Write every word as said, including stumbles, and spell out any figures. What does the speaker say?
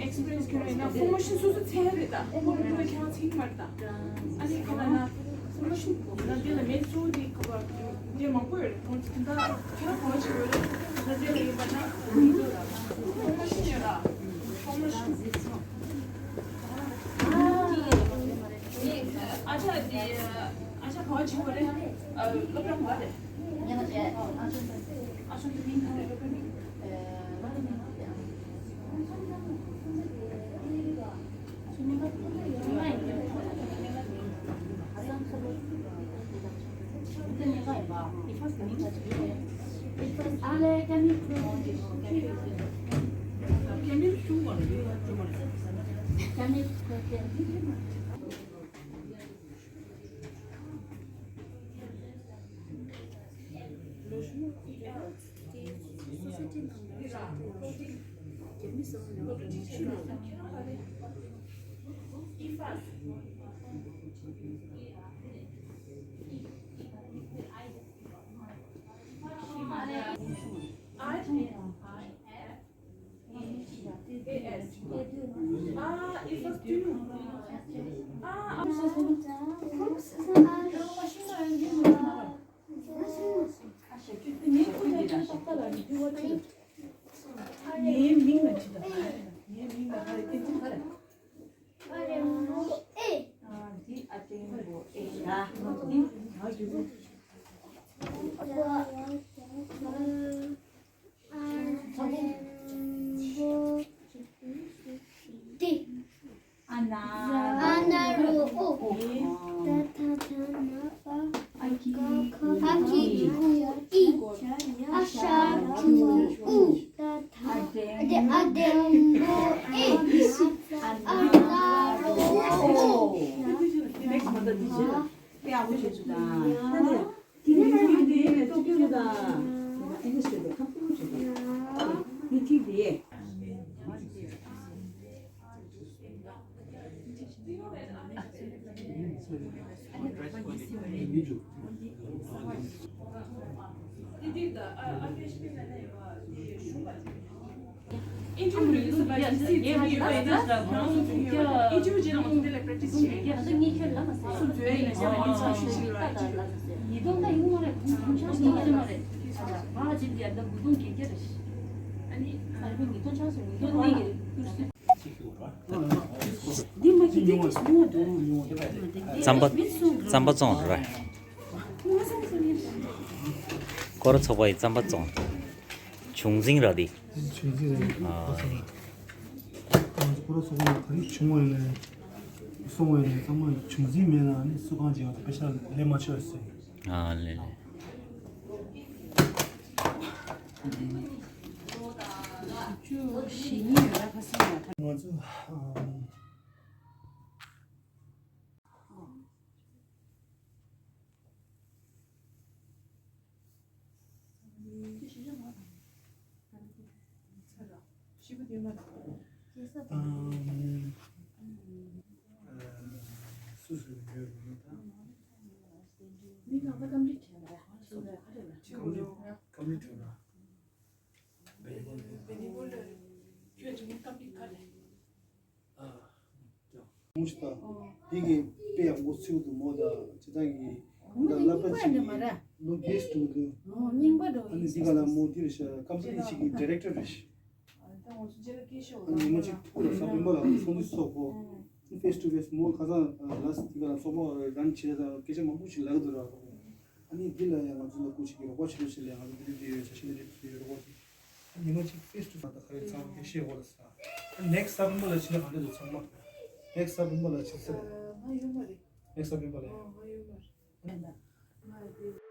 ཨེག་སི་པི་རི་ཡན་སི་ཁྱོད་རང་ཡིན་ན་ཕོར་མེ་ཤན་སོ་སོ་ཚད་རེད་ད། ཕོར་མེ་ཤན་ཁྱོད་རང་ཚད་ཀྱི་མ་རེད་ད། ཨ་ནི་ཁ་ལ་ན་ཕོར་མེ་ཤན་ན་འདི་ལ་མེད་གཙོ་བོ་དེ་ཁ་བ་འདི་མང་པོ་ཡོད་རེད། ཁོང་ཚོ་དེ་འདྲ་ཁྱོད་རང་ག་བ་བྱེད་དགོས་རེད། ན་འདི་ལ་ཡིན་པ་ན་ཕོར་མེ་ཤན་ཡོད་ར། ཕོར་མེ་ཤན། ཨ་ཅག་འདི་ཨ་ཅག་ག་བ་བྱེད་དགོས་རེད། སློབ་གྲྭ་ག་བ་རེད། ཨ་ཅག་འདི་མིང་ག་རེད། སློབ་གྲྭ་མིང་། ངའི་མིང་ལ་ཅི་ད། ངའི་མིང་ལ་ཅི་ད། ཨ་རེ་མོ་ཨེ། ཨ་འདི་ཨ་ཏེ་མོ་ཨེ་ཡ། འདི་ང་རྒྱུ་བོ། ཨ་རེ་མོ་ཏེ། ཨ་ན། ཨ་ན་རོ་ཨོ། ད་ཐ་ད་ན་པ། ཨ་གི་གུ་ཨི། ཨ་ཤ་གུ་ཨུ། ད་ཐ་ཨ་དེ་ཨ་དེ་མོ་ཨེ། ཨ་ན་རོ་ཨོ། རྩམ་པ་རྩམ་པ་བཙོང་ར། སྐོར་ཚོགས་པ་ཡི་རྩམ་པ་བཙོང་། བྱུང་འཛིན་ར་དེ། བྱུང་འཛིན་རེད། ཨ། ང་ཚོ་སྐོར་ཚོགས་པ་ལ་ག་རེ་བྱུང་བ་ཡིན་ནའི་སོང་བ་ཡིན་ནའི་ཚང་མ་བྱུང་འཛིན་མེད་ན་ནི་སུ་གང་བྱེད་ཡོང་དཔེ་ཆ་ལས་མ་ཆོད་ཟེར། ཨ་ལེ་ལེ། ང་ཚོ། མོ་ཞིག་དང་། དེ་གི་དཔེ་ཡག་པོ་ཚིག་འདུག་མོ་དང་ཇི་ལྟར་གི་ད་སློབ་གྲྭ་གཅིག་གི་ལོ་རྒས་འདུག་འདུག་ཨ་ནི་འདི་ག་ལ་མོ་འདི་རེད་ཤག་ཀམ་པ་ནི་གཅིག་གི་ཌི་རེག་ཊར་རེད་ཤག་ཨ་ནི་མོ་གཅིག་ཐུག་ལ་ས་བོན་པ་ལ་ཚོགས་འདུ་ཚོགས་གོ་ཕེས་ཊུ་ཕེས་མོ་ཁ་སང་ལ་འདི་ག་ལ་ཚོགས་པ་རན་བྱེད་དང་སྐད་ཆ་མང་པོ་ཞིག་ལབ་འདུག་ར། ཨ་ནི་འདི་ལ་ཡང་ང་ཚོ་ལ་སྐུ་ཞིག་གི་རོགས་པ་བྱེད་རོགས་བྱེད་ལ་ཡང་ང་ཚོ་འདི་འདི་ཡོད་ཆ་ཤེས་ནི་རེད་འདི་ཡོད་རོགས་པ་བྱེད། ཉི་མ་གཅིག་ཕེས་ཊུ་ད་ལྟ་ག་རེ་ཚང་མ་ཤེས་འོ་ལ་ས། ནེག་སི་ཊི་ས་བོན་པ་ལ་ཕྱིན་ན་ག་འདྲ་འདུག་ཚང་མ། ནེག་སི་ཊི་ས་བོན་པ་ལ་ཕྱིན་ཚར་རེད། ང་ཡོད་མ་རེད། ནེག་སི་ཊི་ས་བོན་པ་ལ་ཡ། ང་ཡོད་མ་རེད།